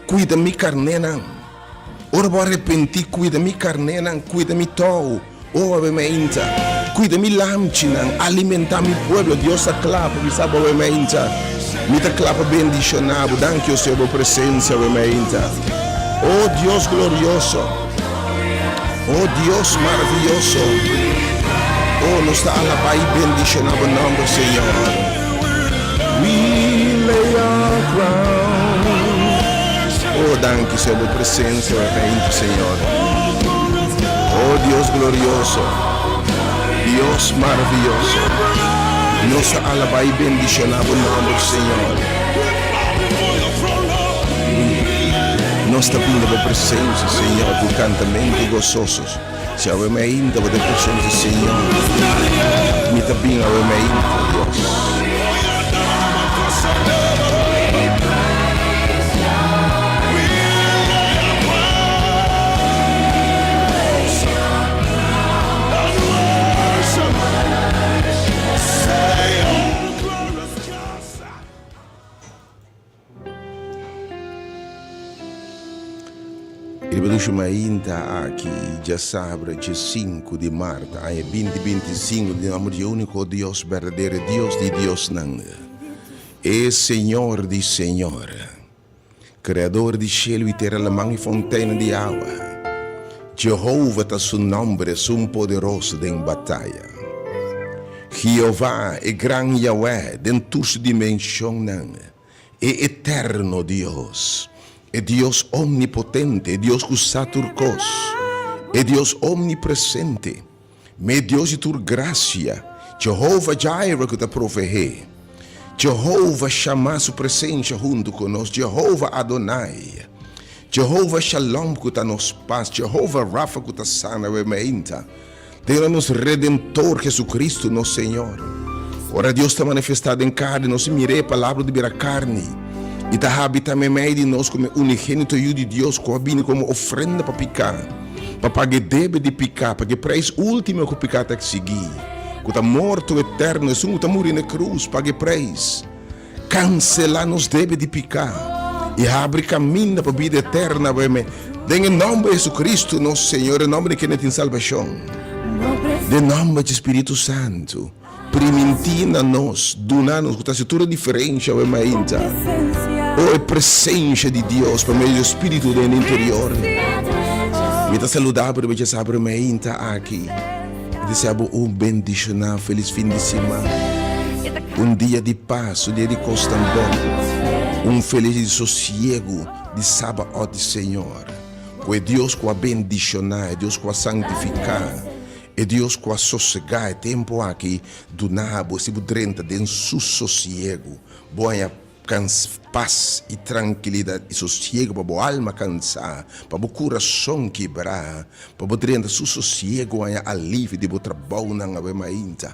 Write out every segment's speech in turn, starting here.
Kuida mi karnénan. Ora bo arepentí, kuida mi karnénan, kuida mi tou. O awe meinta, kuida mi lamchinan, alimentá mi pueblo. Dios ta kla pa bisa bo awe meinta. Mi ta kla pa bendishoná bo. Danki, o Señor, bo presensia awe meinta. O Dios glorioso! O Dios maravioso! O nos ta alabá i bendishoná bo nòmber, Señor. We lay our crowns. O danki, Señor, bo presensia awe meinta, Señor. O Dios glorioso, Dios maravioso, nos ta alabá i bendishoná bo nòmber, Señor. Nos ta bini bo presensia, Señor, ku kantamentu gososo. Si awe mainta bo ta e presensia, Señor, mi ta bin awe mainta, Dios. Riba dushi mainta aki, djasabra djesinku di mart aña binti 25, den nomber di e úniko Dios berdadero, e Dios di diosnan, e Señor di señor, Kreador di shelu i tera, laman i fonteina di awa. Jehova ta su nòmber, esun poderoso den bataya. Jehová, e gran Yahweh den tur su dimenshonnan, e eterno Dios, e Dios omnipotente, e Dios ku sa tur kos, e Dios omnipresente, m'e Dios di tur grasia, Jehova Jireh ku ta proveé, Jehova Shammah su presensia huntu ku nos, Jehova Adonai, Jehova Shalom ku ta nos pas, Jehova Rapha ku ta sana we meinta. Den na nos Redentor Jesucristo nos Señor. Ora Dios ta manifestá den karni, nos a mira e Palabra di bira karni i ta habitá meimei di nos komo e unigénito Yu di Dios ku a bini komo ofrenda pa piká, pa paga e debe di piká, paga e preis último ku piká ta eksigí, ku ta morto eterno. Esun ku ta muri na e krus paga e preis. Kanselá nos debe di piká i habri kaminda pa bida eterna weme den e nòmber di Jesucristo nos Señor, e nòmber di kende tin salbashon. Den nòmber di Spiritu Santu, primintí na nos, duna nos ku ta hasi tur e diferensha weme ainda. O e presensha di Dios pa medio di e Spiritu den interior. Mi ta saludá bo riba djasabra weme ainda aki. Mi desea bo un bendishoná felis fin di siman, un dia di pas, un dia di kosnan bon, un felis di sosiegu di Sabaot di Señor. Ku e Dios ku a bendishoná, e Dios ku a santifiká, e Dios ku a sosegá e tempu aki duna bo, si bo drenta den su sosiegu, bo haña Pas i trankilidat i sosiego pa bo alma kansá, pa bo kurason kibrá, pa bo drenta su sosiego haña alivio di bo trabounan awe mainta.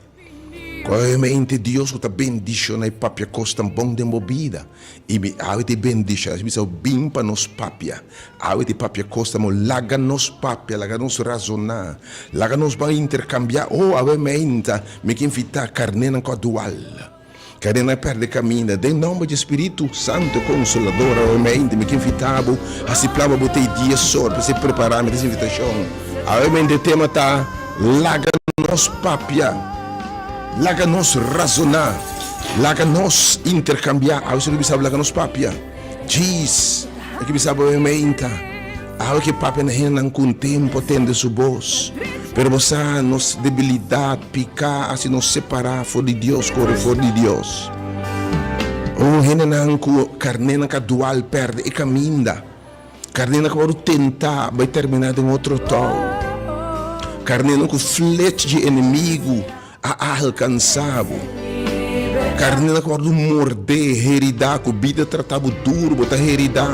Ku awe mainta e Dios ku ta bendishoná i papia kosnan bon den bo bida. I mi awe ta e bendishoná, si bisa bin pa nos papia, awe ta e papia kosnan bon, laga nos papia, laga nos razoná, laga nos ban interkambiá. Oh, awe mainta mi ke invitá karnénan ku a dual. Kere na perde kaminda. Den nomber dje Spiritu Santo Konsolador awe mente mi ke invita bo hasi plan pa bo ta e dia sor p'esei prepara mi des invitashon. Awe mente e tema ta Laga nos papia, laga nos razona, laga nos interkambia. Awe si lo bisa bo laga nos papia. Djis e ke bisa bo awe meinta. Awe ke papia na hendenan ku un tempu a tende su bos. Pero bo sa, nos debilidat, piká, hasi nos separá for di Dios, kore for di Dios. Oh, hendenan ku karnénan ka dual pèrdè e kaminda. Karnénan ku wòrdu tentá bai terminá den otro tou. Karnénan ku flech dje enemigu a alkansá bo. Karnénan ku wòrdu mordé, heridá, ku bida trata bo duru, bo ta heridá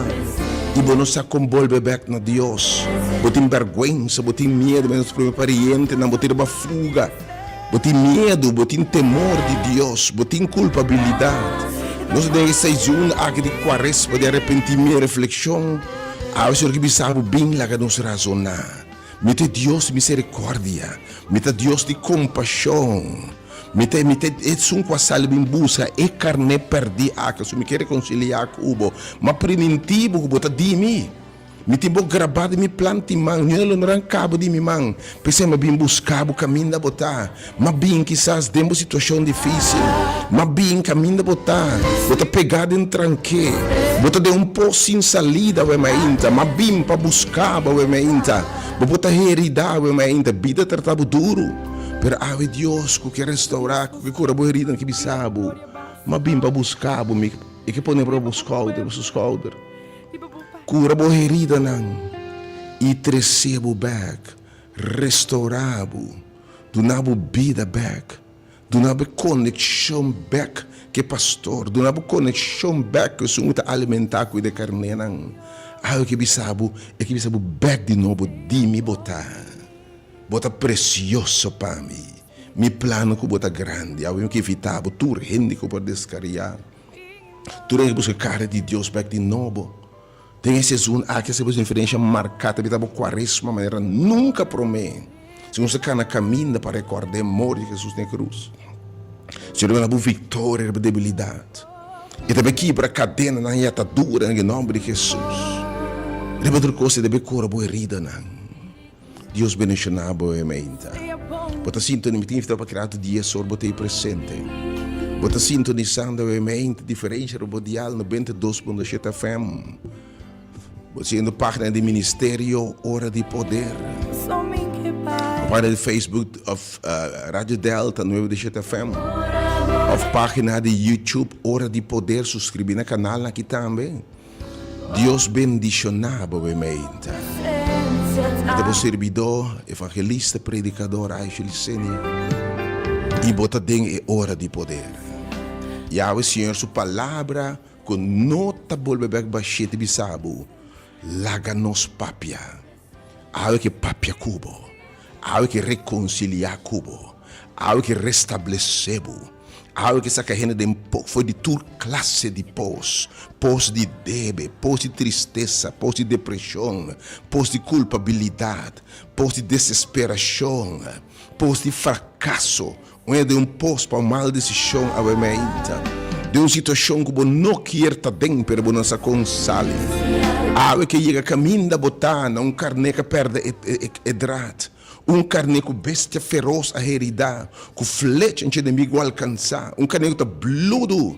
i bo no sa kon bolbe bèk na Dios. Bo tin bèrgwensa, bo tin miedu, mester prome parientenan, bo tin riba fuga, bo tin miedu, bo tin temor di Dios, bo tin kulpabilidat. Nos ta den e seizoen aki di kuaresma, di arepentimiento i reflekshon. Awe Señor ke bisa bo, bin laga nos razoná. Mi ta e Dios di misericordia, mi ta Dios di compasion. Mi ta mi ta esun ku a sali bin buska e karné pèrdí aki, so mi ke rekonsiliá ku bo. M'a primintí bo ku bo ta di mi. Mi tin bo grabá den mi plant'i man, niun lo no ranká bo di mi man. P'esei m'a bin buska bo kaminda bo ta. M'a bin kisas den bo situashon difísil. M'a bin kaminda bo ta. Bo ta pegá den tranké. Bo ta den un pos sin salida awe mainta. M'a bin pa buska bo awe mainta. Bo por ta heridá awe mainta. Bida trata bo duru. Pero awe Dios ku ke restourá, ku ke kura bo heridanan ke bisa bo, M'a bin pa buska bo. Mi e ke pone bo riba bo skouder, bo su skouder. Kura bo heridanan i trese bo bèk, restourá bo, duna bo bida bèk, duna bo e konekshon bèk ku e pastor, duna bo konekshon bèk ku esun ku ta alimentá ku e karnénan. Awe ke bisa bo, e ke bisa bo bèk di nobo, di mi bo ta. Bo ta presioso pa mi. Mi plano ku bo ta grandi. Awe mi ke evitá bo tur hende ku por deskariá. Tur hende buska kara di Dios bek di nobo. Den e sezon aki a ser un diferensha marká ta bita bo kuaresma manera nunka promé. Si nos ta kana kaminda pa rekòrda e mor di Hesus na e krus, Señor ta duna bo viktoria riba debilidat. E ta bai kibra kadenanan i ataduranan den e nòmber di Hesus. Riba tur kos e ta bai kura bo heridanan. Dios bendiciona bo e meinta. Bo ta sintoni, mi tin invitado pa keda dies or bo ta ei presente. Bo ta sintonisando e meinta diferencia riba bo dial 92.7 FM. Bo ta siguiendo pagina di Ministerio Ora di Poder. Of pagina di Facebook of Radio Delta 97 FM. Of pagina di YouTube Ora di Poder. Suscribi na canal aki tambe. Dios bendiciona bo e meinta. Mi ta bo sirbidor, evangelista, predicador Aisha Licenia y bo ta den e ora di poder. Yahweh Señor su palabra cu no ta bolbe bek bashé ta bisa bo, Laga nos papia. Awe ke papia ku bo. Awe ke rekonsilia ku bo. Awe ke restablesé bo. Awe ke saka hende den po for di tur klase di pos, pos di debe, pos di tristesa, pos di depreshon, pos di kulpabilidat, pos di desesperashon, pos di frakaso, Un e den un pos pa un mal desishon awe meinta, den un situashon ku bo no kier ta den pero bo no sa kon sali. Awe ke yega kaminda bo ta na un karné ku a pèrdè e drat, un karné ku bestia feros a heridá, ku flecha dje enemigu a alkansá, un karné ku ta bludu,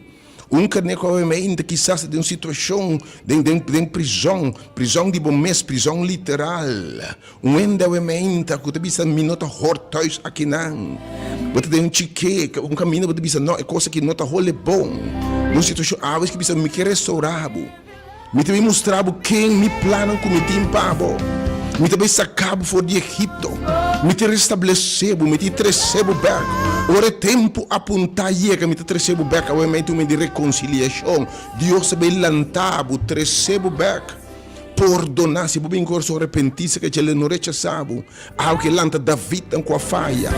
un karné ku awe meinta kisas ta den un situashon den den prizòn, prizòn di bo mes, prizòn literal. Un hende awe meinta ku ta bisa mi no ta hor thuis akinan. Bo ta den un chike, un kaminda bo ta bisa no e kos aki no ta hole bon. Den un situashon awe ki bisa mi ke restourá bo. Mi ta bin mustra bo ken mi plannan ku mi tin pa bo. Mi ta bin saka bo for di Egipto. Mi ta restablesé bo, mi ta trese bo bèk. Ora e tempu apuntá yega mi ta trese bo bèk awe meinta un momento di rekonsiliashon. Dios ta bin lanta bo, trese bo bèk. Pordoná si bo bin ku korson arepentí, si ke djele no rechasá bo. Awe ke lanta Davidnan ku a faya,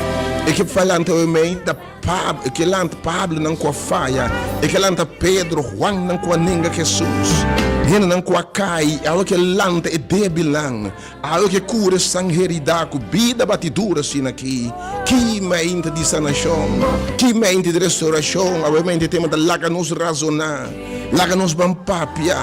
e ke lanta oemei da Pab, e ke lanta Pablonan ku a faya, e ke lanta Pedro, Juannan ku a nenga Hesus, hendenan ku a kai, awe ke lanta e débilnan, awe ke kura esnan heridá ku bida batidura asina aki. Ki mente di sanashon! Ki mente di restourashon! Awe mente tema ta laga nos razoná. Laga nos ban papia.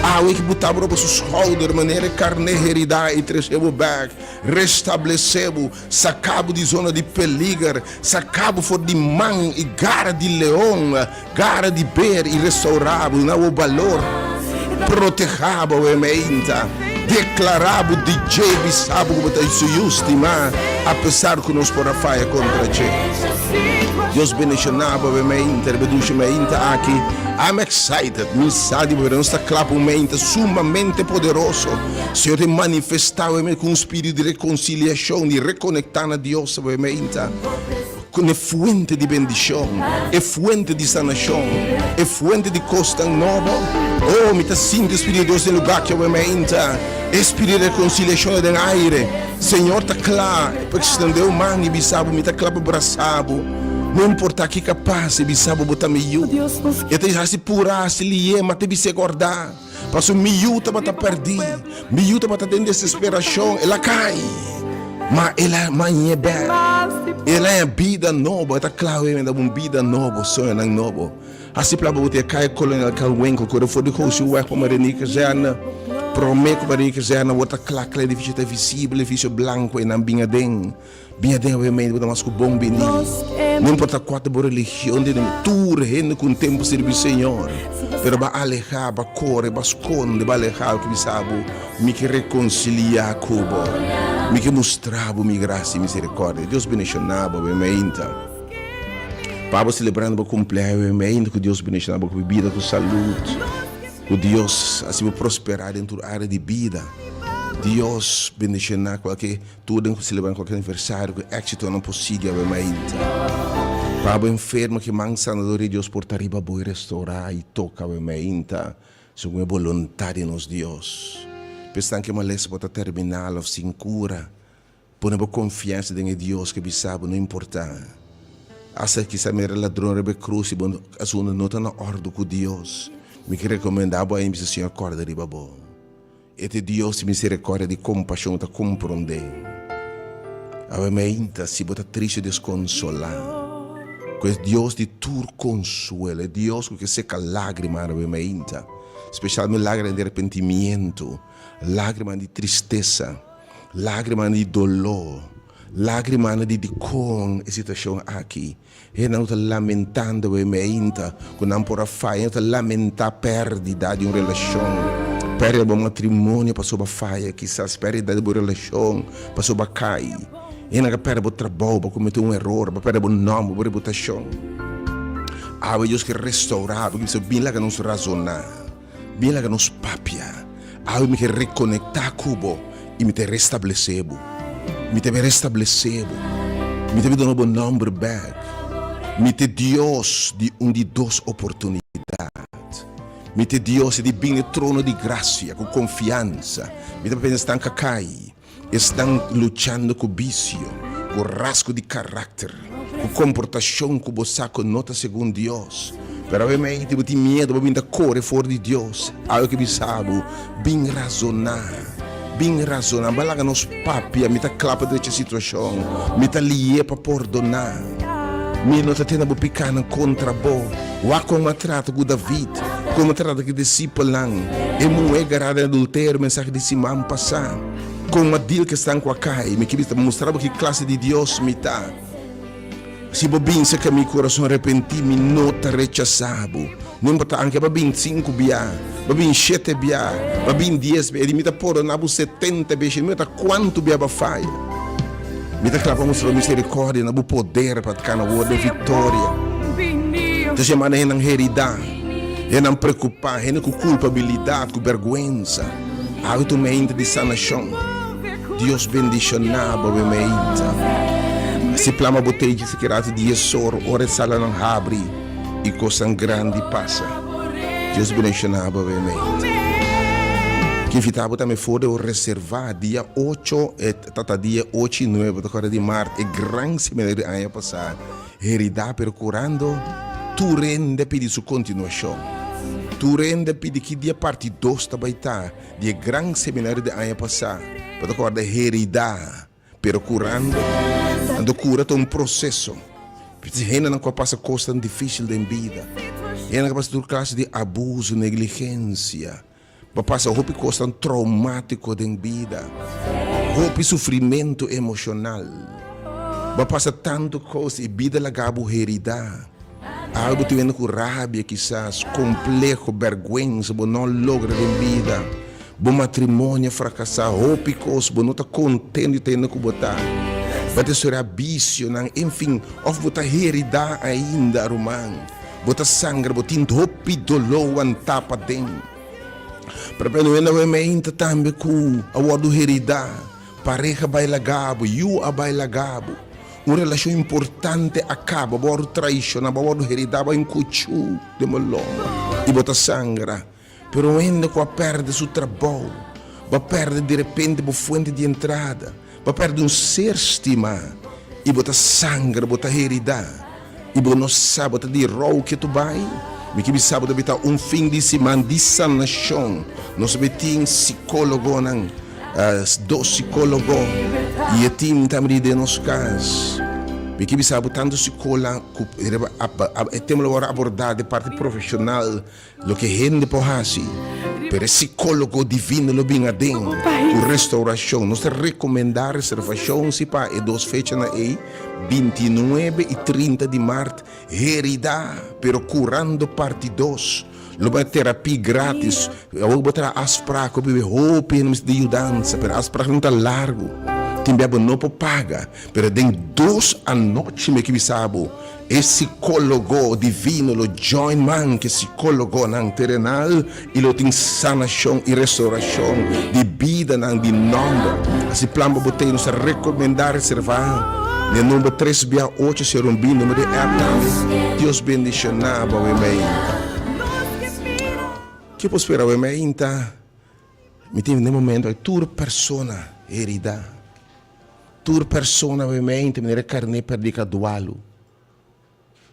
Awe ki bo tabata riba su schouder manera e karné heridá i trese bo bèk, restablesé bo, saka bo di zona di peliger, saka bo for di man i gara di leon, gara di ber i restourá bo, duna bo balor, protehá bo awe meinta, deklará bo di dje, bisa bo ku bo ta su yu stimá, apesar ku nos por a faya kontra dje. Dios bendiciona bo awe meinta riba dushi meinta aki. I'm excited. Mi sa di bo nos ta kla pa un meinta sumamente poderoso. Señor ta manifesta awe meinta ku un spiritu di reconciliacion, di reconecta na Dios awe meinta. Ku e fuente di bendicion, e fuente di sanacion, e fuente di cosnan nobo. Oh, mi ta sinti e spiritu di Dios den lugar aki awe meinta. E spiritu di reconciliacion ta den aire. Señor ta kla pa extendé un man i bisa bo, Mi ta kla pa brasa bo. No importá kiko a pasa, i bisa bo, Bo ta mi yu. E ta hasi purá, hasi lié, ma ta bis'é gordá. Pasobra mi yu tabata pèrdí, mi yu tabata den desesperashon, el a kai. Ma el a mañ'é bèk. El a haña bida nobo. E ta kla awe menda un bida nobo, soñonan nobo. Hasi plan pa bo tin e kaya Kolonel Kalwenkel kore for di Gosiweg pa Marini Kazerne. Promé ku Marini Kazerne awor ta kla kla edifisio ta visibel, edifisio blanku einan bin aden. Bin aden awe mei bo ta mas ku bon bini. No importa kua ta bo religion di tur hende ku un tempu sirbi Señor pero bo a aleha, bo a kore, bo a skonde, bo a aleha ku bisa bo mi ke rekonsilia ku bo, mi ke mustra bo mi grasia i miserikordia. Dios bendishona bo awe meinta. Pa bo selebrando bo kumpleaño awe meinta ku Dios bendishona bo ku bida ku salud. Ku Dios hasi bo prospera den tur area di bida. Dios bendishona kualke. Tur den ku selebrá kualke aniversario ku éksitonan por sigui awe mainta. Pa bo enfermo ki man sanador di Dios por ta riba bo i restourá i toka awe mainta segun e boluntat di nos Dios. Pa esnan ku e malesa por ta terminal òf sin kura, pone bo konfiansa den e Dios ku bisa bo no importá. Asta kisa mira ladron riba e krus i bo asuntu no ta na òrdu ku Dios, mi ke rekomendá bo ainda bisa Señor kòrda riba bo. E ta e Dios di misericordia, di compasion, ta comprende. Awe meinta, si bo ta triste o desconsola, cu e Dios di tur consuelo, e Dios cu ke seca lagrimanan awe meinta, specialmente lagrimanan di arrepentimiento, lagrimanan di tristesa, lagrimanan di dolor, lagrimanan di dicon e situacion aki. Hendenan ta lamentando e meinta ku nan por a faya. Nan ta lamentá pèrdida di un relashon, pèrdida di bo matrimonio pasobra bo a faya kisas, pèrdida di bo relashon pasobra bo a kai. Hendenan ka pèrdè bo trabou, bo a kometé un eror, bo a pèrdè bo nòmber, bo reputashon. Awe Dios ke restourá bo, ke bisa bin laga nos razoná. Bin laga nos papia. Awe mi ke rekonektá ku bo i mi ta restablesé bo. Mi ta bin restablesé bo. Mi ta bin duna bo nòmber bèk. Mi ta Dios di un di dos oportunidat. Mi ta Dios di bin n'e trono di grasia ku konfiansa. Mi ta papia esnan ka kai. Esnan luchando ku bisio, ku rasgo di karakter, ku komportashon ku bo sa ku no ta segun Dios. Pero awe mente bo tin miedu, bo bin ta kore for di Dios. Awe ke bisa bo, bin razoná, bin razoná. Bo a laga nos papia, mi ta kla pa drecha situashon, mi ta lié pa pordoná. Mi no ta tene bo pikánan kontra bo. Wak kon a trata ku David, kon a trata ku e disipelnan, e muhé gará den adulterio, mensahe di siman pasá, kon a dil ku esnan ku a kai. Mi ke bisa mustra bo ki klase di Dios mi ta. Si bo bin serka mi kurason arepentí, mi no ta rechasá bo. No importá anke bo a bin sinku bia, bo a bin shete bia, bo a bin dies bia, i mi ta pordoná bo setenta bes, no importá kuantu bia bo a faya. Mi ta kla pa mustra bo miserikòrdia na bo poder pa kana wor den viktoria. Ta yama na hendenan heridá, hendenan preokupá, hende ku kulpabilidat, ku bèrgwensa. Awe ta un meinta di sanashon. Dios bendishoná bo awe meinta. Si plama bo techi sikiera ati dies or, ora e salanan habri i kosnan grandi pasa. Dios bendishoná bo awe meinta. Ke invitá bo tambe for di bo reservá dia ocho. Ta ta dia ocho i nuebe ta kòrda di mart e gran seminario di aña pasá heridá pero kurando tur hende a pidi su kontinuashon. Tur hende a pidi ki dia parti dos ta bai ta di e gran seminario di aña pasá. Bo ta kòrda heridá pero kurando? Anto kura ta un proseso. Hendenan ku a pasa kosnan difísil den bida, hendenan ku a pasa tur klase di abuso, negligensia. Bo a pasa hopi kosnan traumátiko den bida, hopi sufrimentu emoshonal. Bo a pasa tantu kos i bida laga bo heridá. Algu tin wende ku rabia kisas, kompleho, bèrgwensa bo no a logra den bida. Bo matrimonio a frakasá, hopi kos, bo no ta kontentu di ta hende ku bo ta. Bo ta sufri abisionan, enfin, òf bo ta heridá ainda, ruman. Bo ta sangra, bo tin hopi doló wantá paden. Pero p'e no e meinta tambe ku a wòrdu heridá, pareha bai laga bo, yu a bai laga bo, un relashon importante a kaba, bo a wòrdu traishoná, bo a wòrdu heridá, bo a inkuchú den bo lomba i bo ta sangra. Pero un hende ku a pèrdè su trabou, bo a pèrdè direpente bo fuente di entrada, bo a pèrdè un ser stimá i bo ta sangra, bo ta heridá i bo no sa, bo ta di rou ke tu bai. Mi ke bisa bo ta bita un fin di siman di sanashon. Nos a bai tin sikólogonan, dos sikólogo. I e team ta bini den nos kas. Mi ke bisa bo tantu sikola ku e tema lo wòrdu abordá di parti profeshonal loke hende por hasi, pero e sikólogo divino lo bin aden ku restaurashon. Nos ta rekomendá reservashon si pa e dos fechanan ei, bintinuebe i trinta di mart. Heridá, pero curando parti dos. Lo bai terapia gratis. Awor bo traha afspraak ku bibi hopi hende mester di yudansa, pero afspraaknan ta largu. Tin bia bo no por paga, pero den dos anochi mi ke bisa bo, e psicologo divino lo join man ku e psicologonan terenal i lo tin sanashon i restaurashon di bidanan di nòmber. Hasi plan pa bo tei, nos ta rekomendá reservá na e number tres bia ocho sero un bin, number di app tambe. Dios bendishoná bo awe meinta. Ke por spera awe meinta? Mi tin den momento aki tur persona heridá, tur persona awe meinta manera karné pèrdí ka dualu.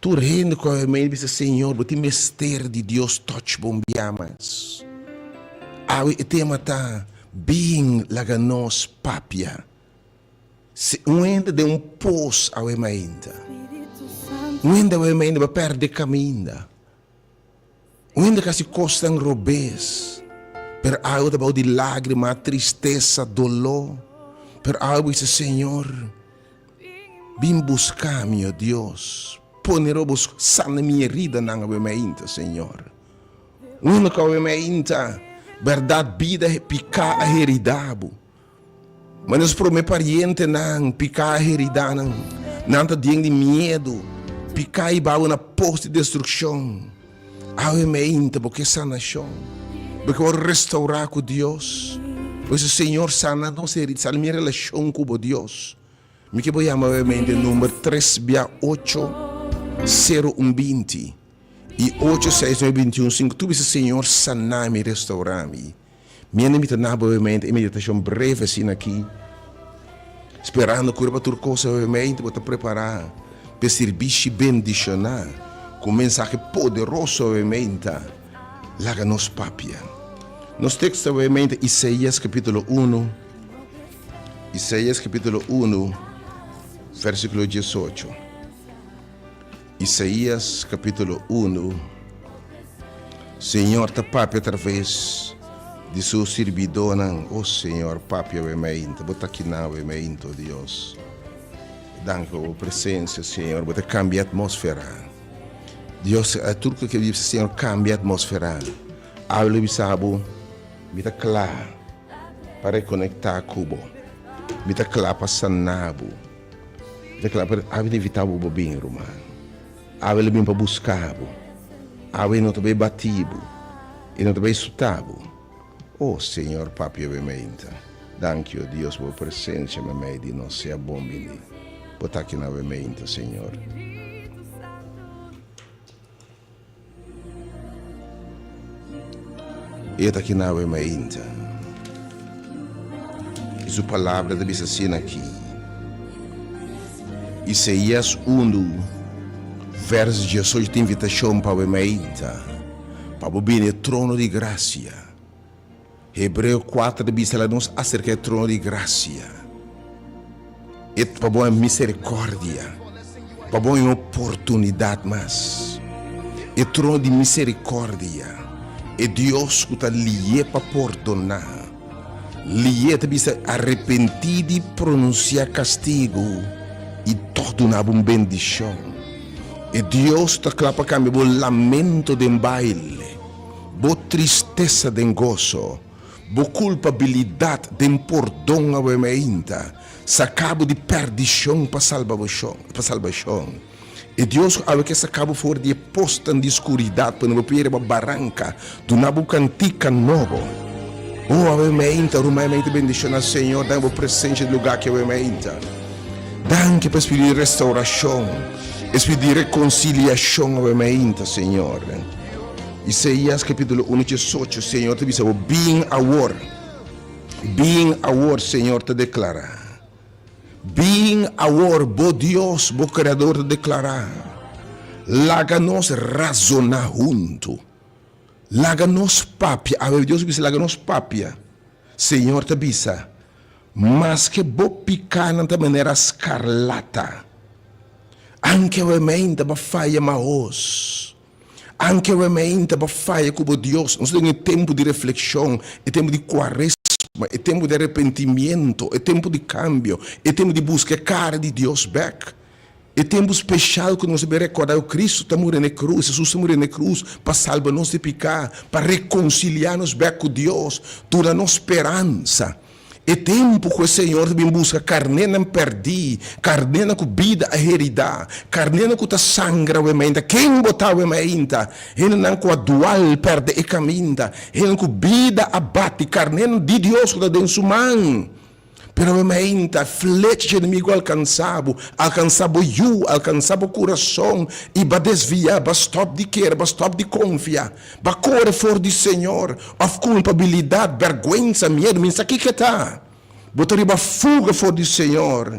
Tur hende ku a mei bisa, Señor, bo tin mester di Dios touch bo un bia mas. Awe e tema ta, Bin laga nos papia. Si un hende den un pos awe mainta, un hende awe mainta bo a perde kaminda, un hende ka hasi kosnan robes, pero awe ta bou di lagrima, tristesa, doló, pero awe bo bisa, Señor, Bin buska mi, o Dios. Pone robo sana mi heridanan awe mainta, Señor. Uno ku awe mainta, bèrdat bida piká a heridá bo. Ma nos promé parientenan piká a heridá nan. Nan ta den di miedu. Piká hiba bo na pos di destrukshon. Awe mainta bo ke sanashon. Bo ke wòrdu restourá ku Dios. Bo bisa, Señor, sana nos herida, sana mi relashon ku bo, Dios. Mi ke bo yama obviamente number tres bia ocho sero un binti i ocho seis nuebe binti un sinku. Tur bisa Señor sana mi, restaura mi. Miende mi ta na bo obviamente e meditacion breve asina aki, sperando ku riba tur kos obviamente bo ta prepara p'e sirbishi bendiciona ku un mensahe poderoso obviamente. Laga nos papia. Nos teksto obviamente Isaías capítulo uno. Isaías capítulo 1, versículo 18. Isaías capítulo 1, Señor ta papia a través di su sirbidónan. Oh Señor, papia awe mainta. Bo ta akinan awe mainta, oh Dios. Danki pa bo presencia, Señor. Bo ta cambia atmósfera. Dios, tur ku ke bisa, Señor, cambia atmósfera. Awe lo bisa bo, mi ta kla. Pa rekonektá ku bo. Mi ta kla pa saná bo. Mi ta kla pa Awe ta invitá bo pa bin, ruman. Awe lo bin pa buska bo. Awe no ta bai bati bo. E no ta bai sutá bo. O Señor, papia bo e meinta. Danki, o Dios, pa bo presensia meimei di nos. Sea bon bini. Bo ta aki na bo e meinta, Señor. E ta kina awe mainta. I su palabra ta bisa asina aki. Isaías unu, vers diesocho ta invitashon pa awe mainta, pa bo bini e trono di grasia. Hebreo kuater ta bisa laga nos aserka e trono di grasia. E pa bo e misericordia, pa bo e un oportunidad mas. E trono di misericordia, e Dios cu ta lié pa pordona. Lié ta bisa arepentí di pronuncia castigo y tog duna bo un bendicion. E Dios ta cla pa cambia bo lamento den baile. Bo tristesa den goso, bo kulpabilidat den pordon awe meinta, saka bo di perdishon pa salbashon. E Dios ku awe ke saka bo for di e posnan di skuridat pone bo pie riba baranka, duna bo kantika nobo. O awe meinta, ruman meinta bendishona Señor, danki bo presensia di lugá aki awe meinta. Danki pa e spiritu di restaurashon, e spiritu di rekonsiliashon awe meinta, Señor. Isaías capítulo 1 18, Señor ta bisa bo, Bin awor, bin awor, Señor ta declara. Bin awor, bo Dios, bo Creador ta declara. Laga nos razona hunto. Laga nos papia. Awe Dios ta bisa, laga nos papia. Señor ta bisa. Maske bo pikánan ta manera skarlata, anke awe meinta bo faya mahos. Anke awe meinta bo faya ku bo Dios. Nos ta den e tempu di reflekshon, e tempu di kuaresma, e tempu di arepentimiento, e tempu di kambio, e tempu di buska e kara di Dios bèk. E tempu speshal ku nos debe rekordá ku Kristu ta muri na e krus, Hesus ta muri na e krus pa salba nos di piká, pa rekonsiliá nos bèk ku Dios, duna nos speransa. E tempu ku e Señor ta bin buska karnénan pèrdí, karnénan ku bida a heridá, karnénan ku ta sangra awe mainta. Ken bo ta awe mainta? Hendenan ku a dual pèrdè e kaminda, hendenan ku bida a bati, karnénan di Dios ku ta den su man. Pero awe mainta, flecha dje enemigu alkansá bo, alkansá bo yu, alkansá bo kurason, i b'a desviá, b'a stòp di kere, b'a stòp di konfia, b'a kore for di Señor, òf kulpabilidat, bèrgwensa, miedu, mi sa kiko e ta. Bo ta riba fuga for di Señor.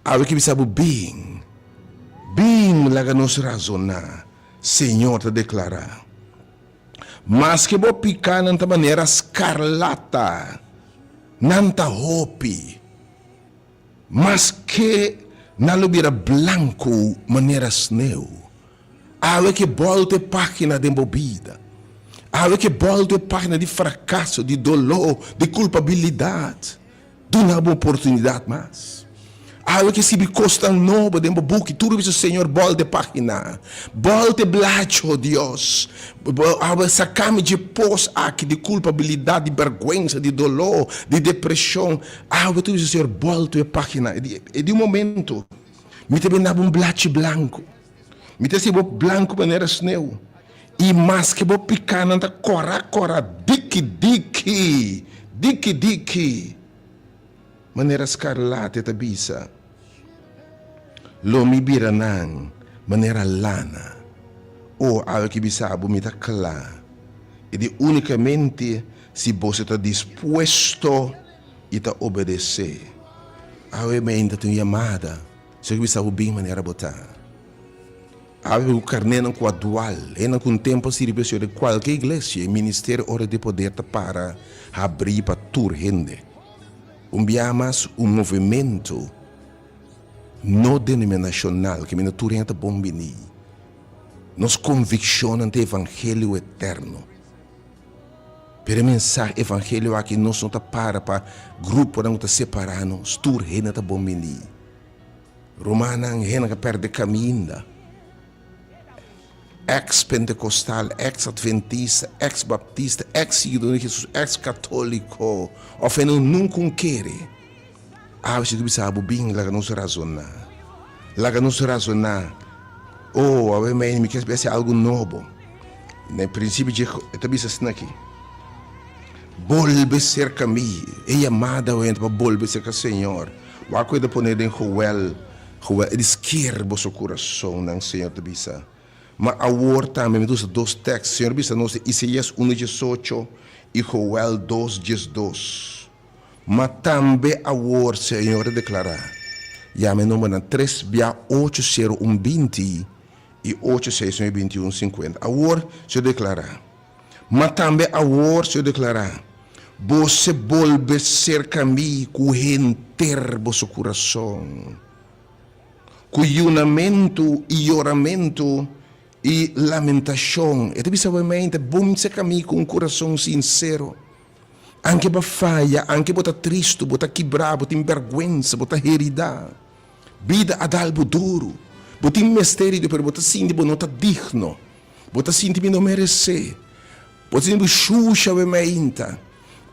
Awe ki bisa bo, Bin, bin, laga nos razoná, Señor ta deklará. Maske bo pikánan ta manera skarlata, nan ta hopi. Maske nan lo bira blanku manera sneu. Awe ke bòlta e página den bo bida. Awe ke bòlta e página di frakaso, di doló, di kulpabilidat. Duna bo oportunidat mas. Awe ke sibi kosnan nobo den bo buki, tur bisa Señor bòlta e página, bòlta e blachi, Dios. Awe saka mi dje pos aki di kulpabilidat, di bèrgwensa, di doló, di depreshon. Awe tur bisa Señor bòlta e página. E di un momento mi ta bini na bo un blachi blanku. Mi ta hasi bo blanku manera sneu, i maske bo pikánan ta kòrá kòrá, diki diki, diki diki. Manera skarlate ta bisa, Lo mi bira nan manera lana. O, awe ki bisa bo mi ta kla, i di únikamente si boso ta dispuesto i ta obedesé. Awe meinta tin un yamada, si bo bisa bo bin manera bo ta. Awe ku karnénan ku a dual, hendenan ku un tempu a sirbi e Señor den kualke iglesia, e ministerio Ora di Poder ta para habrí pa tur hende. Un biaha mas, un movementu no denominashonal kaminda tur hende ta bon biní. Nos konvikshonnan ta evangelio eterno. Pero e mensahe evangelio aki nos no ta para pa gruponan ku ta separá nos, tur hende ta bon biní. Rumannan hende ka perde kaminda. Ex pentekostal, ex adventista, ex baptista, ex siguidor di Jesus, ex katoliko, of hende ku nunka un kere. Awe si ku bisa bo bin laga nos razoná. Laga nos razoná. Oh, awe mi mi kier hasi algu nobo. Na e prinsipio dje e ta bisa asina aki, Bolbe serka mi. E yamada awe pa bolbe serka Señor. Wak ku e ta pone den Joel, Joel, e di sker boso kurasonnan, Señor ta bisa. Ma awor tambe mi ta usa dos tèks. Señor a bisa nos den Isaías unu diesocho i Joel dos diesdos. Ma tambe awor Señor ta deklará, Yama e numbernan tres bia ocho sero un binti i ocho seis nuebe binti un sinkuenta. Awor Señor ta deklará. Ma tambe awor, Señor deklará, Bose bolbe serka mi ku henter boso kurason, ku yunamentu i yoramentu i lamentashon. E ta bisa bo mente, Bum serka mi ku un kurason sinsero. Anke bo a faya, anke bo ta tristu, bo ta kibrá, bo tin bèrgwensa, bo ta heridá. Bida a dal bo duru. Bo tin mester di Dios, pero bo ta sinti bo no ta digno. Bo ta sinti mi no meresé. Bo ta sinti bo shusha awe mainta.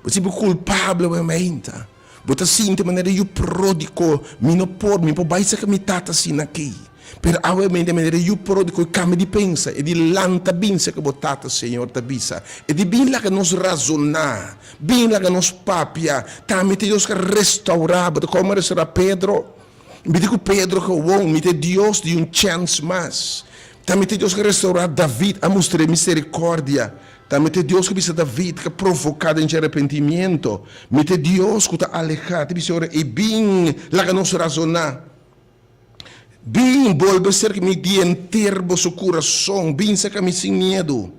Bo ta sinti bo kulpabel awe mainta. Bo ta sinti manera yu pródigo, mi no por, mi por bai saka mi tata asina aki. Pero awe mainta manera yu pródigo e kambia di pensa, e di lanta bin saka bo tata, Señor ta bisa. E di bin laga nos razoná, bin laga nos papia. Tambe ta Dios ka restaurá bo. Ta komo a restaurá Pedro? Mi di ku Pedro gewoon, mi ta e Dios di un chèns mas. Ta mi ta e Dios ku a restourá David, a mustr'é miserikordia. Ta mi ta e Dios ku bisa David, ku a provoká den dje arepentimiento. Mi ta e Dios ku ta alehá, ta bisa ora ei, Bin, laga nos razoná. Bin, bolbe serka mi di henter boso kurason, bin serka mi sin miedu.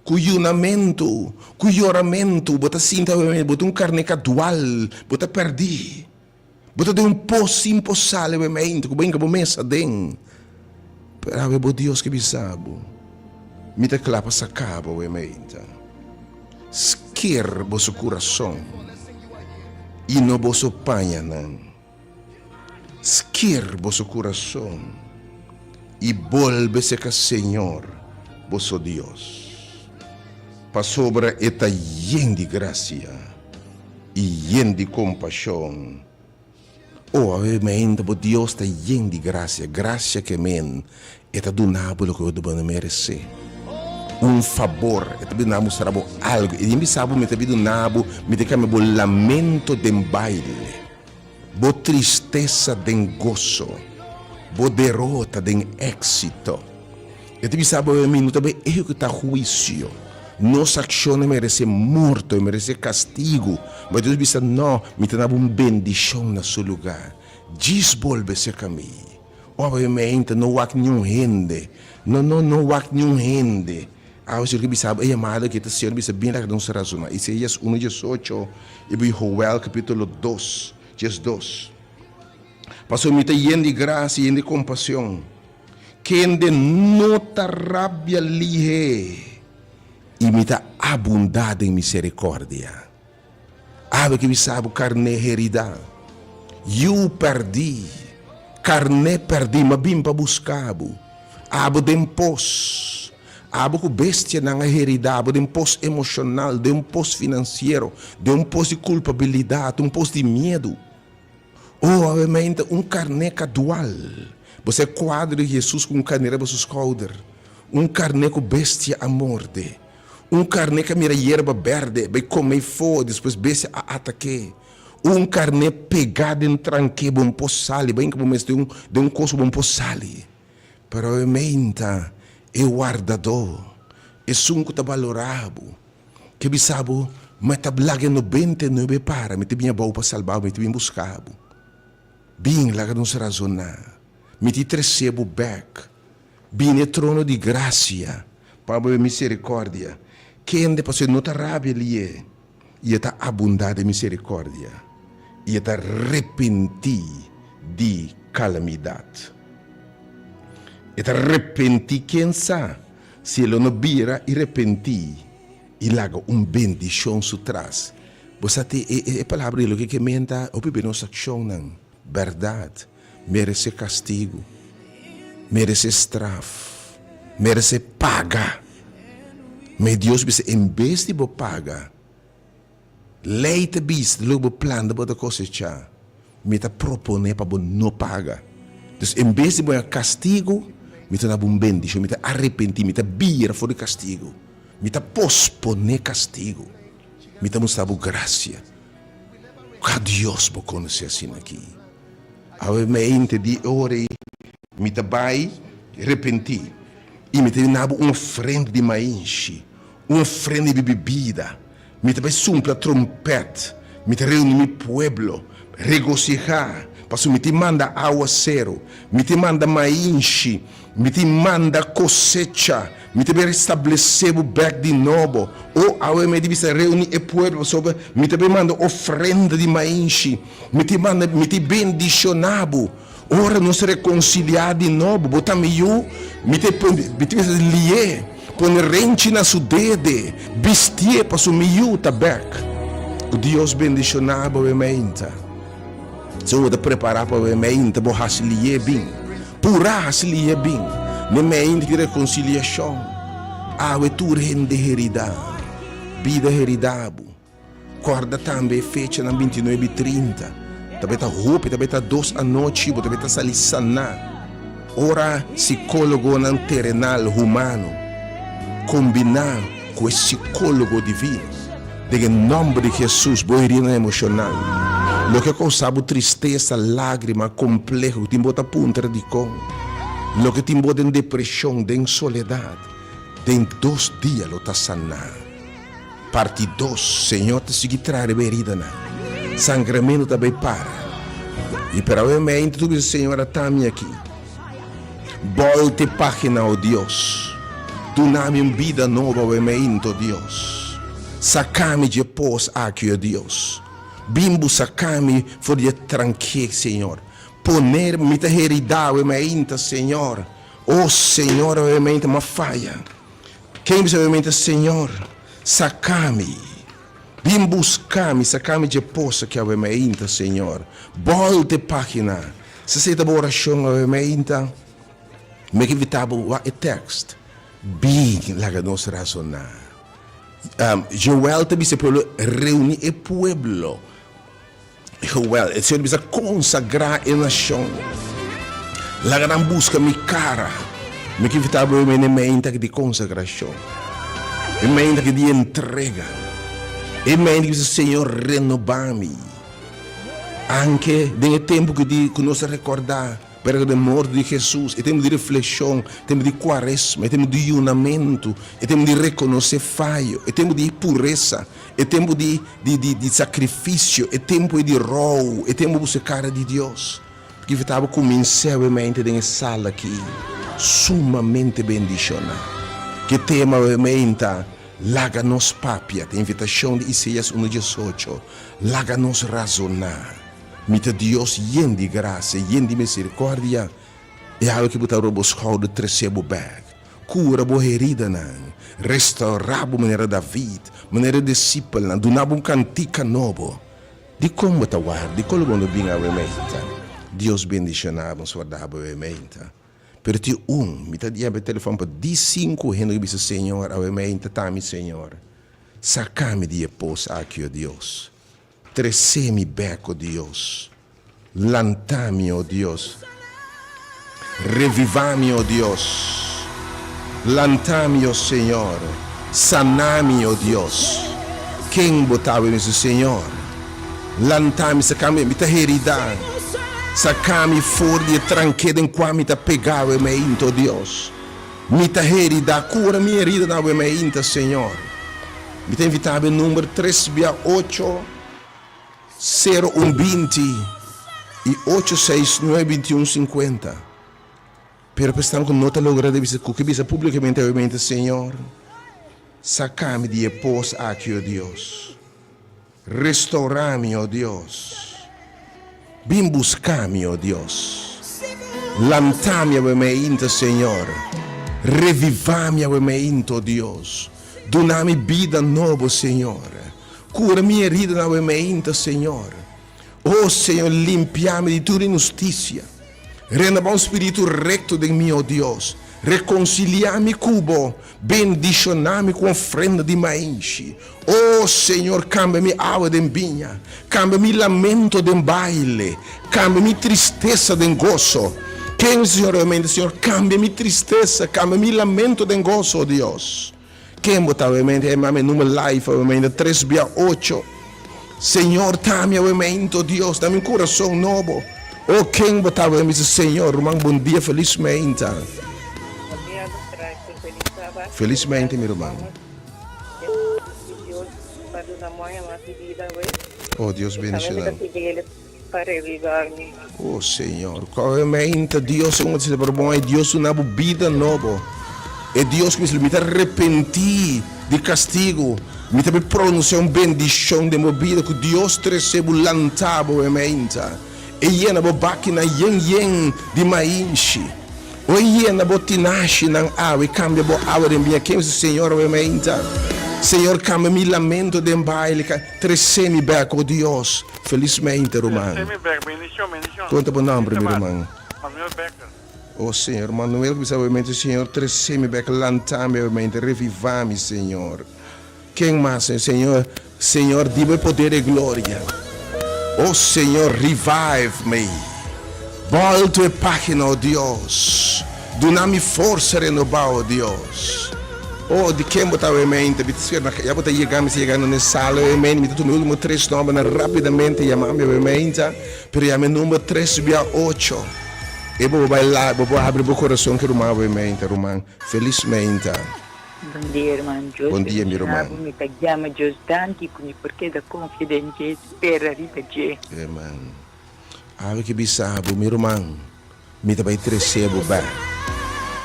Ku yunamentu, ku yoramentu, bo ta sinti awe bo ta un karné ka dual, bo ta pèrdí. Bo ta den un pos sin por sali awe meinta ku bo hinka bo mes aden. Pero awe bo Dios ke bisa bo, Mi ta kla pa saka bo awe meinta. Sker boso kurason i no boso pañanan. Sker boso kurason i bolbe serka Señor boso Dios, pasobra e ta yen di grasia i yen di kompashon. O awe meinta bo Dios ta yen di grasia, grasia ke men e ta duna bo loke bo no meresé. Un fabor, e ta bin mustra bo algu. E tin bisa bo, mi ta bin duna bo, mi ta kambia bo lamento den baile. Bo tristesa den goso, bo derota den éxito. E ta bisa bo, Mi no ta bay ehekutá huisio. Nos akshonnan meresé morto, e meresé kastigu. Ma Dios bisa, No, mi ta dabo un bendishon na su lugá. Djis bolbe serka mi. Ora bo meinta, no wak niun hende. No, no, no wak niun hende. Awe Señor ke bisa bo e yamada ke ta Señor bisa bin laga nos razona. Isaías unu diesocho i bo Joel capítulo dos 12. Pasobra mi ta yen di gracia, yen di compasion, kende no ta rabia lihe, i mi ta abunda den misericordia. Awe ke bisa bo karné heridá, yu pèrdí, karné pèrdí, m'a bin pa buska bo. Abo den pos, abo ku bestianan a heridá bo den pos emoshonal, den un pos finansiero, den un pos di kulpabilidat, un pos di miedu. Oh, awe meinta un karné kadual. Bo sa e kuadro di Hesus ku un karné riba su skouder, un karné ku bestia a morde. Un karné ka mira yerba bèrdè, bai kome i fo, despues bestia a atak'é. Un karné pegá den tranké, bo no por sali, bai hinka bo mes den un den un kos ku bo no por sali. Pero e meinta e wardadó, esun ku ta balorá bo, ke bisa bo, Mi ta laga e 99 para, mi ta bin abou pa salba bo, mi ta bin buska bo. Bin, laga nos razoná. Mi ta tresé bo bèk. Bini e trono di grasia pa bo e misericordia, kende pasobra e no ta rabia lié i e ta abundá den misericordia i e ta repentí di calamidad. E ta repentí, ken sa si e lo no bira i repentí i laga un bendicion su tras. Bo sa te e palabra di loke ke menta hopi be nos accionnan. Bèrdat, meresé kastigu, meresé straf, meresé paga. Ma e Dios bisa, en bes di bo paga, lei ta bisa, loke bo planta bo ta kosechá. Mi ta proponé pa bo no paga. Dus en bes di bo haña kastigu, mi ta duna bo un bendishon, mi ta arepentí, mi ta bira for di kastigu, mi ta posponé kastigu, mi ta mustra bo grasia. Ka Dios bo konosé asina aki? Awe mente di e ora ei mi ta bai repentí i mi ta duna bo un ofrenda di mainshi, un ofrenda di bibida. Mi ta bai sumpla trompèt, mi ta reuní mi pueblo, regosihá, pasobra mi tin manda awaseru, mi tin manda mainshi, mi tin manda kosecha. Mi ta bin restablesé bo bèk di nobo. O awe mi a di bisa reuní e pueblo, pasobra mi ta bin manda ofrenda di mainshi. Mi ta manda, mi ta bendishoná bo. Ora nos rekonsiliá di nobo, bo ta mi yu, mi ta pone, mi ta bisa lié, pone renchi na su dede, bistié, pasobra mi yu ta bèk. Ku Dios bendishoná bo awe mainta. Si bo ta prepará pa awe mainta, bo hasi lié bin. Purá hasi lié bin. Ne mainta di rekonsiliashon. Awe tur hende heridá. Bida heridá bo. Kòrda tambe e fechanan 29 i 30. Ta bai ta hopi, ta bai ta dos anochi, bo ta bai ta sali saná. Ora sikólogonan terenal humano kombiná ku e sikólogo divino, den e nòmber di Hesus bo heridanan emoshonal, loke a kousa bo tristesa, lágrima, kompleho ku tin bo ta puntra dikon, loke tin bo den depreshon, den soledat, den dos dia lo ta saná. Parti dos, Señor ta sigui traha riba e heridanan. Sangramentu ta bay para. I pero awe meinta tur bisa, Señor, ata mi aki. Bolta e pagina, o Dios. Duna mi un bida nobo awe meinto, Dios. Saka mi dje pos aki, o Dios. Bin bo saka mi for di e tranke, Señor. Poner mi ta herida awe meinta, Señor. O Señor, awe meinta m'a faya. Ken bisa awe meinta, Señor, saka mi. Bin buska mi, saka mi dje pos aki awe meinta, Señor. Bolta e pagina. Si esei ta bo orashon awe meinta, Mi ke invitá bo wak e tekst. Bin laga nos rasoná. Joel ta bisa e pueblo, Reuní e pueblo. Joel, e Señor ta bisa, Konsagrá e nashon. Laga nan buska mi kara. Mi ke invitá bo na e meinta aki di konsagrashon. E meinta aki di entrega. E meinta ki bisa, Señor, renobá mi. Anke den e tempu ku di ku nos ta rekordá. Pero den morto di Hesus, e tempu di reflekshon, e tempu di kuaresma, e tempu di yunamentu, e tempu di rekonosé fayo, e tempu di puresa, e tempu di di di di sakrifisio, e tempu ei di rou, e tempu buska kara di Dios. Pakico ta bo kumins'é awemente den e sala aki sumamente bendishoná. Ke tema awemente ta Laga nos papia, ta invitashon di Isaías unu diesocho, Laga nos razoná. Mi ta Dios yen di grasia, yen di misericordia, e awe ki bo ta roba bo schouder trece bo bek, cura bo heridanan, restaura bo manera David, manera e discipelnan, duna bo un cantica nobo. Dicon bo ta warda? Dicon lo bo no bin awe meinta? Dios bendiciona bo, nos warda bo awe meinta. Pero tin un, mi ta yama e telefon pa di cinco hende cu bisa, Señor, awe meinta ta mi Señor, saca mi di e pos aki, o Dios. Trese mi bek, o Dios. Lanta mi, o Dios. Reviva mi, o Dios. Lanta mi, o Señor. Sana mi, o Dios. Ken bo ta awe mester, Señor? Lanta mi, saka mi, mi ta herida. Saka mi for di e tranke den kua mi ta pega awe meinta, o Dios. Mi ta herida, kura mi heridanan awe meinta, Señor. Mi ta invitá bo e number tres bia ocho sero un binti i ocho seis nuebe binti un sinkuenta. Pero pa esnan ku no ta logra di bisa ku ke bisa públikamente awe Señor, saka mi di e pos aki, o Dios. Restourá mi, o Dios. Bin buská mi, o Dios. Lantá mi awe meinta, Señor. Revivá mi awe meinta, o Dios. Duna mi bida nobo, Señor. Kura mi heridanan awe meinta, Señor. O Señor, limpia mi di tur inhustisia. Renobá un spiritu rekto den mi, o Dios. Rekonsiliá mi ku Bo. Bendishoná mi ku ofrenda di mainshi. O Señor, kambia mi awa den biña. Kambia mi lamento den baile. Kambia mi tristesa den goso. Ken, Señor, obviamente, Señor, kambia mi tristesa, kambia mi lamento den goso, o Dios. Ken bo ta obviamente? E mami number life obviamente tres bia ocho. Señor ta mi obviamente, o Dios, dami un kurason nobo. O ken bo ta obviamente, Señor, ruman bon dia, felis meinta. Bon dia, Doctor Arthur. Felis Sabat. Felis meinta, mi ruman. Dios pa duna moña mas di bida awe. Oh, Dios bendiciona. Mi ta pidi El pa reviva mi. Oh, Señor. Koe meinta Dios un otro pero bon e Dios duna bo bida nobo. E Dios ku mi ta repentí di castigo. Mi ta pronuncia un bendicion den bo bida ku Dios trese bo lanta bo e meinta. E yena bo bakinan yen yen di mainshi. O e yena bo tinashinan awe, kambia bo awa den biña. Ken bisa, Señor, awe mainta? Señor, kambia mi lamento den baile, trese mi bek, o Dios. Felis mainta, ruman. Trese mi bek, bendicion, bendicion. Konta bo nomber, mi ruman. Manuel Becker. O Señor, Manuel ku bisa awe mainta, Señor, trese mi bek, lanta mi awe mainta, reviva mi, Señor. Ken mas, Señor? Señor, di bo e poder e gloria. O Señor, revive me. Bolto e pagina, o Dios. Duna mi forsa renobá, o Dios. O, di ken bo ta awe mente? Mi ta spera na, ya bo ta yega, mi ta yegando na e sala awe mente. Mi ta tuma e ultimo tres nombernan rapidamente yama mi awe mente, pero yama e number tres bia ocho. E bo bo bai la, bo por habri bo corazon ku e ruman awe mente, ruman. Felis mente. Bon dia herman Dios Bon dia mi bendiciona ruman. bo mi ta jama Dios danki ku mi por keda konfia den dje spera riba dje. Amen. Awe ke bisa bo mi ruman, mi ta bai trese bo bek.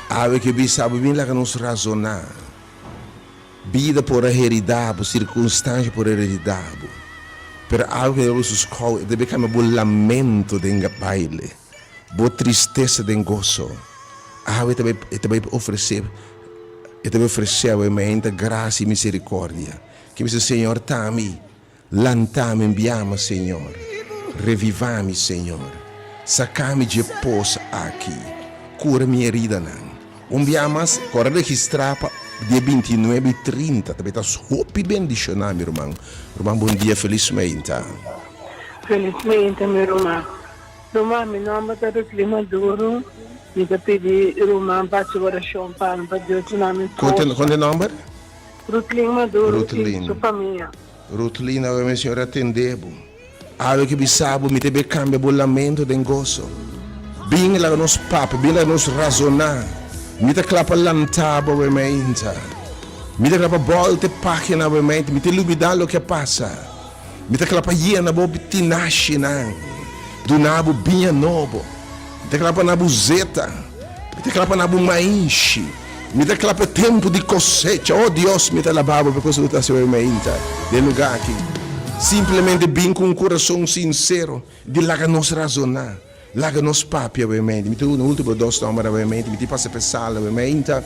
Awe ke bisa bo bin laga nos razoná. Bida por a heridá bo, sirkunstansha por a heridá bo, pero awe ke bo su skou e debe kambia bo lamento den baile, bo tristesa den goso. Awe ta bai e ta bai ofresé e ta bai ofresé awe mainta grasia i miserikordia. Ke bisa, Señor ta mi. Lanta mi, mbiama, Señor. Reviva mi, Señor. Saca mi dje pos aki. Cura mi heridanan. Un bia mas, cora registra pa dia bintinuebe y trinta. Ta beta hopi bendiciona, mi ruman. Ruman, bon dia, felis meinta. Felis meinta, mi ruman. Ruman, mi nomber ta Ruthlyn Maduro. Mi ta pidi ruman pa haci oracion pa mi, pa Dios duna mi forsa. Con te nomber? Ruthlyn Maduro y su famia. Rutlin, awe mi Señor a tende bo. Awe ke bisa bo, mi ta be kambia bo lamento den goso. Bin laga nos papia, bin laga nos razoná. Mi ta kla pa lanta bo awe meinta. Mi ta kla pa bòlta e página awe meinta. Mi ta lubidá loke a pasa. Mi ta kla pa yena bo tinashinan, duna bo biña nobo. Mi ta kla pa na bo zeta. Mi ta kla pa na bo mainshi. Mi ta kla pa e tempu di kosecha. O Dios, mi ta alabá bo pa e kos ku bo ta hasi awe mainta den lugá aki. Simplemente bin ku un kurason sinsero di laga nos razoná, laga nos papia awe mainta. Mi ta duna ultimo dos nòmber awe mainta. Mi tin pasa pa e sala awe mainta.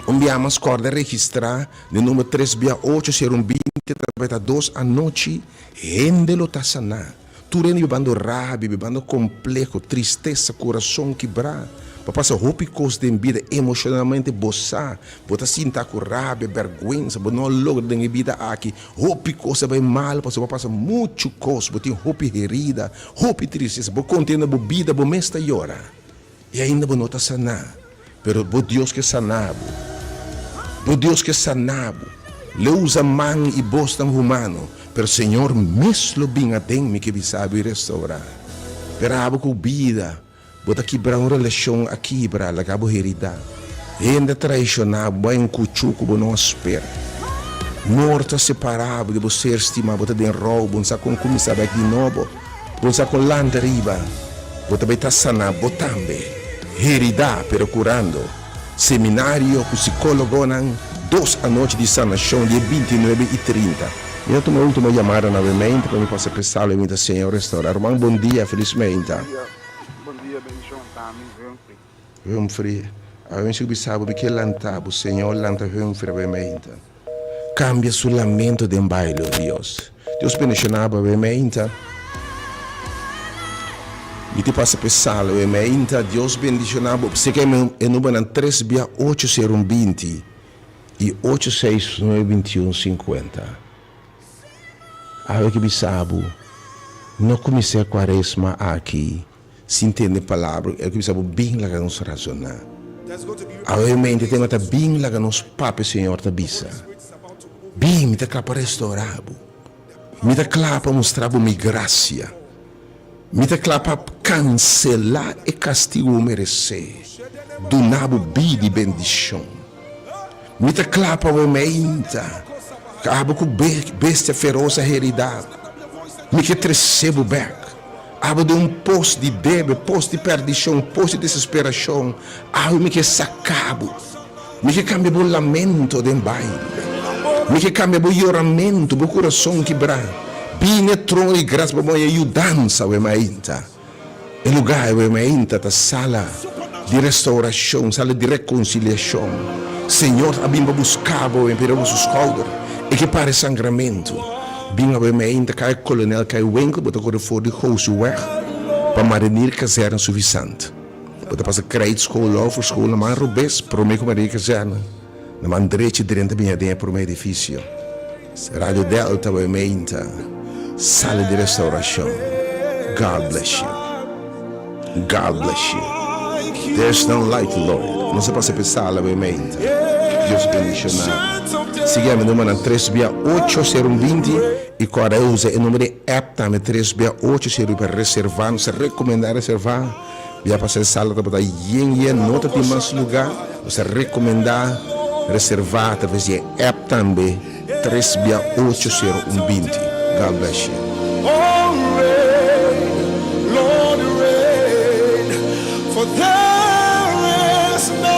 Un bia mas kòrda registrá den number tres bia ocho sero un binti ta bai ta dos anochi. Hende lo ta saná. Tur hende bibando rabia, bibando compleho, tristesa, curason kibrá. Bo a pasa hopi cos den bida, emocionalmente bo sa, bo ta sinta cu rabia, berguensa, bo no a logra den e bida aki. Hopi cos a bay mal pasobra bo a pasa muchu cos, bo tin hopi herida, hopi tristesa. Bo conta bo bida, bo mes ta yora. I ainda bo no ta saná, pero bo Dios ke saná bo. Bo Dios ke saná bo. Lo usa man i bosnan humano, pero Señor mes lo bin aden mi ke bisa bo i restourá. Pero abo ku bida, bo ta kibra un relashon a kibra, laga bo heridá. Hende a traishoná bo, bo a enkuchú ku bo no a spera. Morto a separá bo di bo ser stimá, bo ta den rou, bo no sa kon kuminsá bèk di nobo. Bo sa con lanta riba, bo ta bay ta sana bo tambe. Herida pero curando. Seminario cu psicologonan, dos anochi di sanacion di e bintinuebe y trinta. Mi ta tuma ultimo yamada na Wemeinta pa mi pasa p'e sala y mi ta Señor restaura. Ruman bon dia, feliz meinta. Bon dia, bon dia bendicion ta mi Humphrey. Humphrey, awe mi sigue bisa bo mi ke lanta bo Señor lanta Humphrey awe meinta. Cambia su lamento den baile, oh Dios. Dios bendiciona bo awe meinta. Mi te pasa pe sala awe meinta. Dios bendiciona bo. P'esei ke e numbernan tres bia ocho sero un binti i ocho seis nuebe bintiun sinkuenta. Awe ke bisa bo, no kuminsá e kuaresma aki. Sin tende palabra, el ku bisa bo bin laga nos razoná. Awe mente tema ta bin laga nos papia Señor ta bisa. Bin, mi ta kla pa restourá bo. Mi ta kla pa mustra bo mi grasia. Mi ta kla pa kanselá e kastigu bo meresé, duna bo bida i bendishon. Mi ta kla pa awe meinta kaba ku bestia feros a heridá bo. Mi ke tresé bo bèk. Abo den un pos di debe, pos di perdishon, pos di desesperashon. Awe mi ke saka bo. Mi ke kambia bo lamento den baile. Mi ke kambia bo yoramentu, bo kurason kibrá. Bini e trono di grasia pa bo haña yudansa awe mainta. E lugá awe mainta ta sala di restaurashon, sala di rekonsiliashon. Señor a bin pa buska bo awe, pira bo su skouder. E ke para e sangramentu. Bin awe mainta kai Kolonel Kai Winkel, bo ta kore for di Gooseweg pa Marinier Kazerne Suffisant. Bo ta pasa Krijtschool, Lauverschool na man robes, prome ku Marinier Kazerne. Na man drechi drenta bin aden e prome edifisio. Radio Delta awe mainta, sala di restaurashon. God bless you. God bless you. There's none like you, Lord. Nos a pasa p'e sala awe mainta. Dios bendiciona bo. Sigui ami numbernan tres bia ocho sero un binti y corda e usa e number di app tambe tres bia ocho sero pa reserva. Nos ta recomenda reserva. Bia pasa e sala tabata yen yen, no ta tin mas luga. Nos ta recomenda reserva atraves di e app tambe tres bia ocho sero un binti. God bless you. Oh reign, Lord reign, for there is none.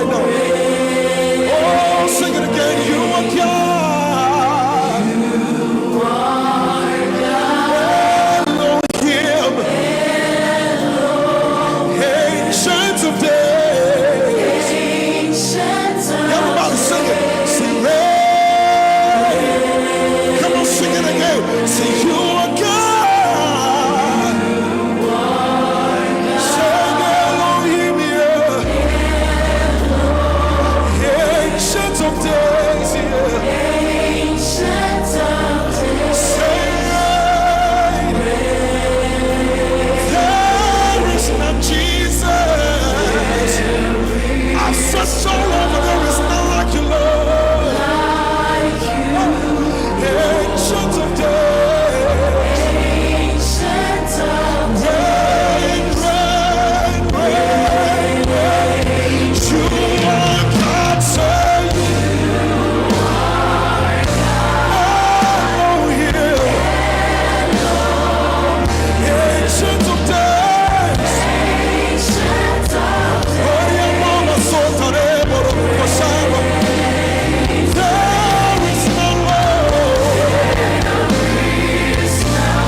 right now. Oh, sing it again. You are God. Elohim. Ancient of days. Everybody sing it. Sing reign. Come on, sing it again. Say you are God. Say Elohim, yeah. Ancient of days, yeah. Say reign. There is none, Jesus. I've searched all over, there is none like you, Lord. Ancient of days. Reign, reign, reign, reign. You are God, say Elohim. Ancient of days. Oriamama sotarebo rokusama. There is none Lord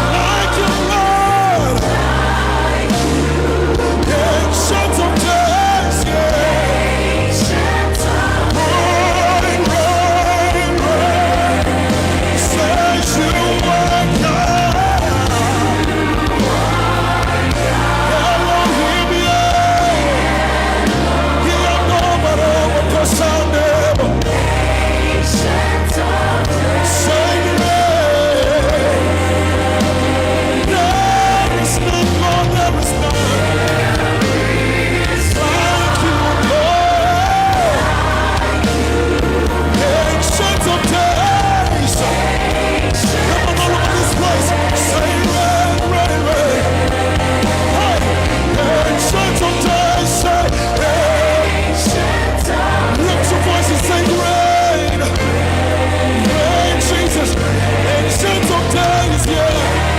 like you, Lord. Ancient of days, yeah. Reign, reign, reign. Says you are God. Elohim, yeah. Hianomaro, Say reign. There is none, Lord, there is none like you, Lord. Ancient of days. Come on, all over this place. Say reign, reign, reign. Hey, ancient of days. Say, hey. Lift your voice and say reign. Reign, Jesus. Ancient of days, yeah.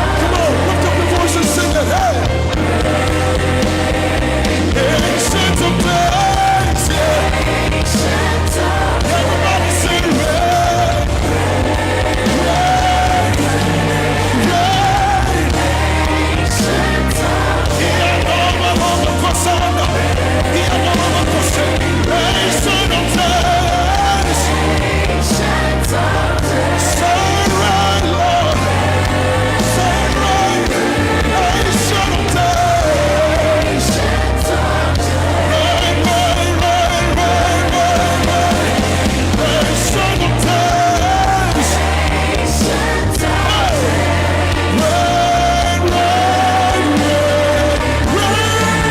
Come on, lift up your voice and sing it. Hey. Ancient of days, yeah. Everybody sing reign, reign, reign. Ancient of days. Say reign, Lord. Say reign. Ancient of days. Reign, reign, reign, reign, reign, reign. Ancient of days. Reign, reign, reign, reign.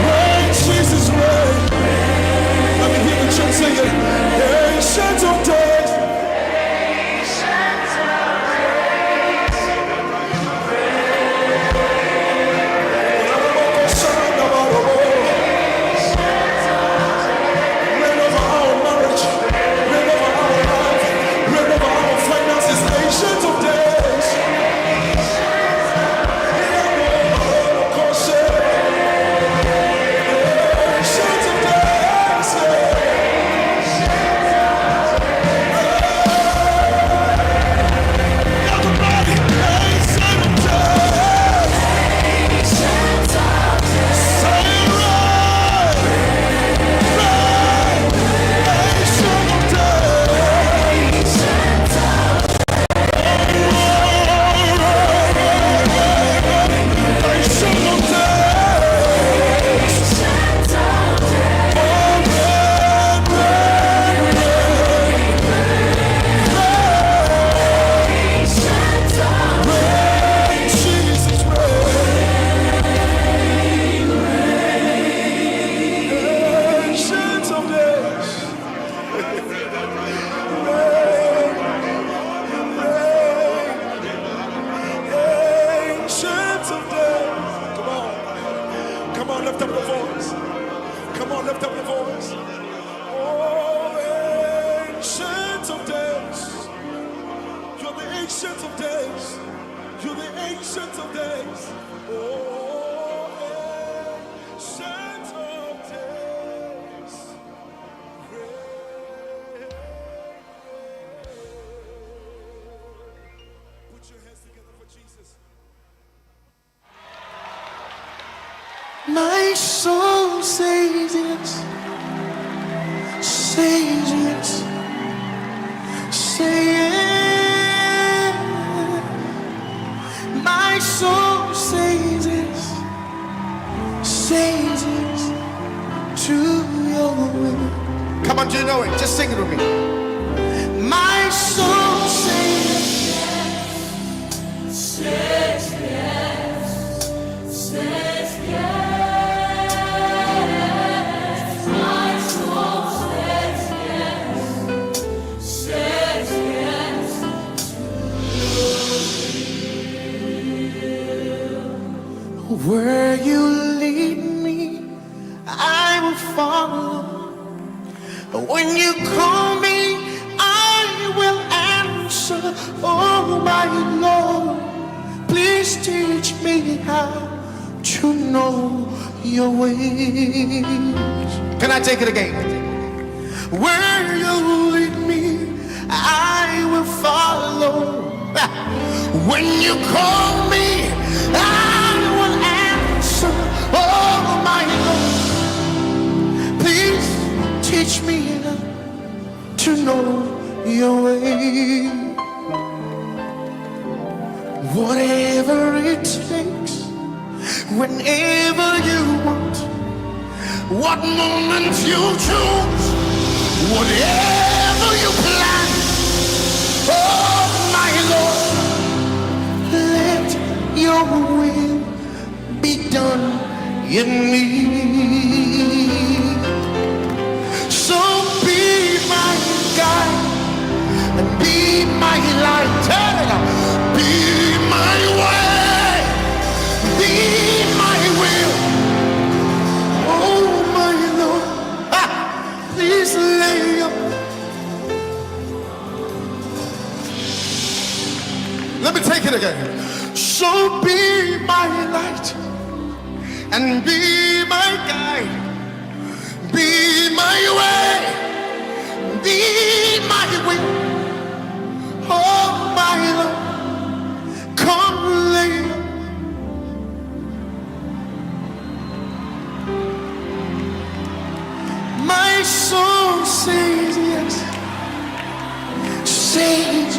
Reign, Jesus, reign. Let me hear the church sing it. Ancient of days. Reign over our marriage, reign over our life, reign over our finances, ancient of days. Ancient of days. Everybody, ancient of days. Say reign, reign, ancient of days. Ancient of days. Oh, reign, reign, reign, reign, Jesus, reign. Ancient of days. Reign, reign, ancient of days. Come on. Come on, lift up your voice. Come on, lift up your voice. Oh, ancient of days. You're the ancient of days. You're the ancient of days. Oh, My soul says yes, says yes, say yes. My soul says yes, says yes to your will. Come on, do you know it? Just sing it with me. My soul says Says yes, says yes. My soul says yes, says yes. Where you lead me, I will follow. When you call me, I will answer. Oh, my Lord, please teach me how to know your ways. Can I take it again? Where you lead me, I will follow. When you call me, I will answer. Oh, my Lord, please teach me to know your way. Whatever it takes, whenever you want, what moment you choose, whatever you plan, oh my Lord, let your will be done in me. So be my guide and be my light. Be my way, be my will. Oh my Lord, ah, please lay your Let me take it again. So be my light and be my guide, be my way, be my will. Oh my Lord, come lay. My soul says yes, says.